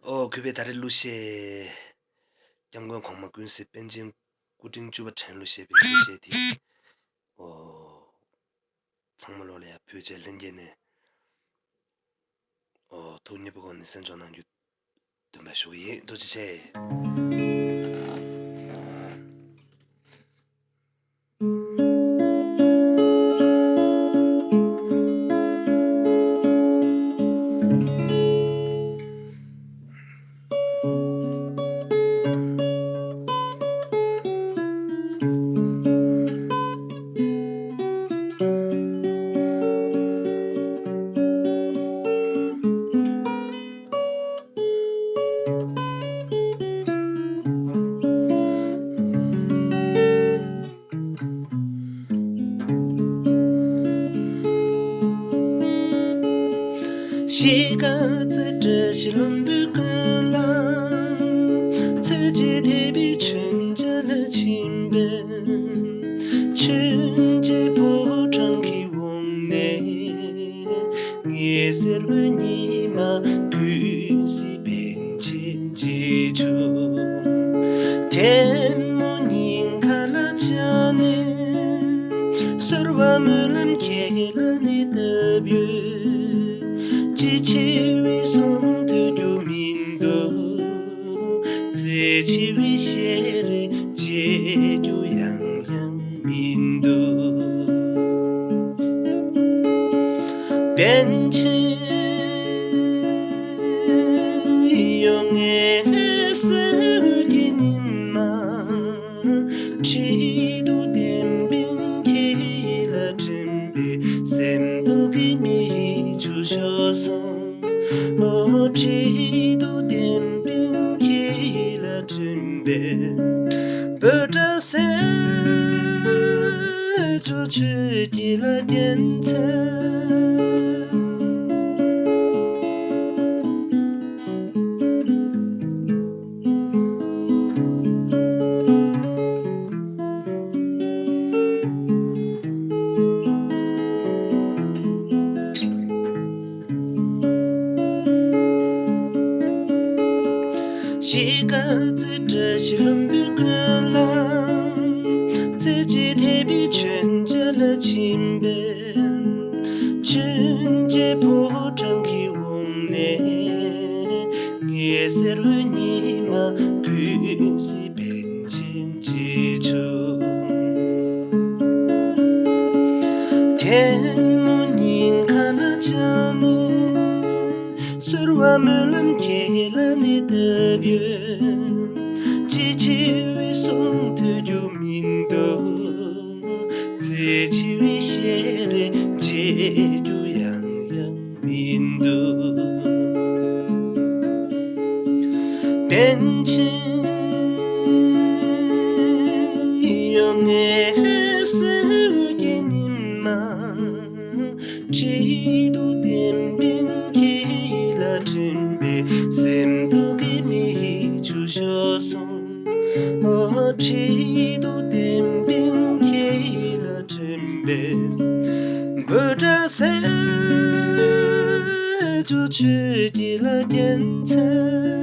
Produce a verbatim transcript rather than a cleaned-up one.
ཨོ། གུས་པས་ད་རེས་གླུ་གཞས། སྐྱབས་མགོན་གོང་མ་ཀུན་གཟིགས་པཎ་ཆེན་སྐུ་ཕྲེང་བཅུ་པ་དྲན་གླུ་ཞེས་པའི་གླུ་གཞས་དེ། ཨོ། ཚང་མ་ལོ་ལ་ཡ་ཕུལ་བྱས་ལྷན་རྒྱས་ནས། ཨོ། ཐུགས་མཉེས་པོའི་སྒོ་ནས་གསན་སྦྱོང་གནང་རྒྱུ་འདུན་པ་ཞུ་གི་ཡིན། ཐུགས་རྗེ་ཆེ། གཞིས་ཀ་རྩེ་བཀྲ་ཤིས་ལྷུན་པོའི་ཀུན་ལ། ཚེ་གཅིག་དད་པའི་མཆོད་མཇལ་ལ་ཕྱིན་པས། མཆོད་མཇལ་ཕོ་བྲང་གི་འོག་ནས། ངའི་སེར་བའི་ཉི་མ་ཀུན་གཟིགས་པཎ་ཆེན་རྗེས་འཇུག་ཐལ་མོ་སྙིང་ཁ་ལ་བཅངས་ནས། གསོལ་བ་སྨོན་ལམ་ཁྱེད་ལ་ནི་བཏབ་ཡོད། ཅི་ཆེ་བའི་གསུང་ཐོས་རྒྱུ་མི་འདུག་རྩེ་ཆེ་བའི་ཞལ་རས་མཇལ་རྒྱུ་ཡང་ཡང་མི་འདུག་པཎ་ཆེན་ཡོང་ངེས་སེམས་ཀྱི་ཉི་མ། ཁྲི་གདུགས་ལྡན་པའི་ཁྱེད་ལ་དྲན་པས་སེམས་སྡུག་གི་མིག་ཆུ་ཤོར་སོང་། ཨོ། ཁྲི་གདུགས་ལྡན་པའི་ཁྱེད་ལ་དྲན་པས། འབོད་སྒྲ་སེལ་རྒྱུ་ཆོས་ཀྱི་ལ་རྒྱལ་མཚན། གཞིས་ཀ་རྩེ་བཀྲ་ཤིས་ལྷུན་པོའི་ཀུན་ལ། ཚེ་གཅིག་དད་པའི་མཆོད་མཇལ་ལ་ཕྱིན་པས། མཆོད་མཇལ་ཕོ་བྲང་གི་འོག་ནས། ངའི་སེར་བའི་ཉི་མ་ཀུན་གཟིགས་པཎ་ཆེན་རྗེས་འཇུག་ཐལ་མོ་སྙིང་ཁ་ལ་བཅངས་ནས། གསོལ་བ་སྨོན་ལམ་ཁྱེད་ལ་ནི་བཏབ་ཡོད། ཅི་ཆེ་བའི་གསུང་ཐོས་རྒྱུ་མི་འདུག་རྩེ་ཆེ་བའི་ཞལ་རས་མཇལ་རྒྱུ་ཡང་ཡང་མི་འདུག་པཎ་ཆེན་ཡོང་ངེས་སེམས་ཀྱི་ཉི་མ། ཁྲི་གདུགས་ལྡན་པའི་ཁྱེད་ལ་དྲན་པས་སེམས་སྡུག་གི་མིག་ཆུ་ཤོར་སོང་། ཨོ། ཁྲི་གདུགས་ལྡན་པའི་ཁྱེད་ལ་དྲན་པས། འབོད་སྒྲ་སེལ་རྒྱུ་ཆོས་ཀྱི་ལ་རྒྱལ་མཚན།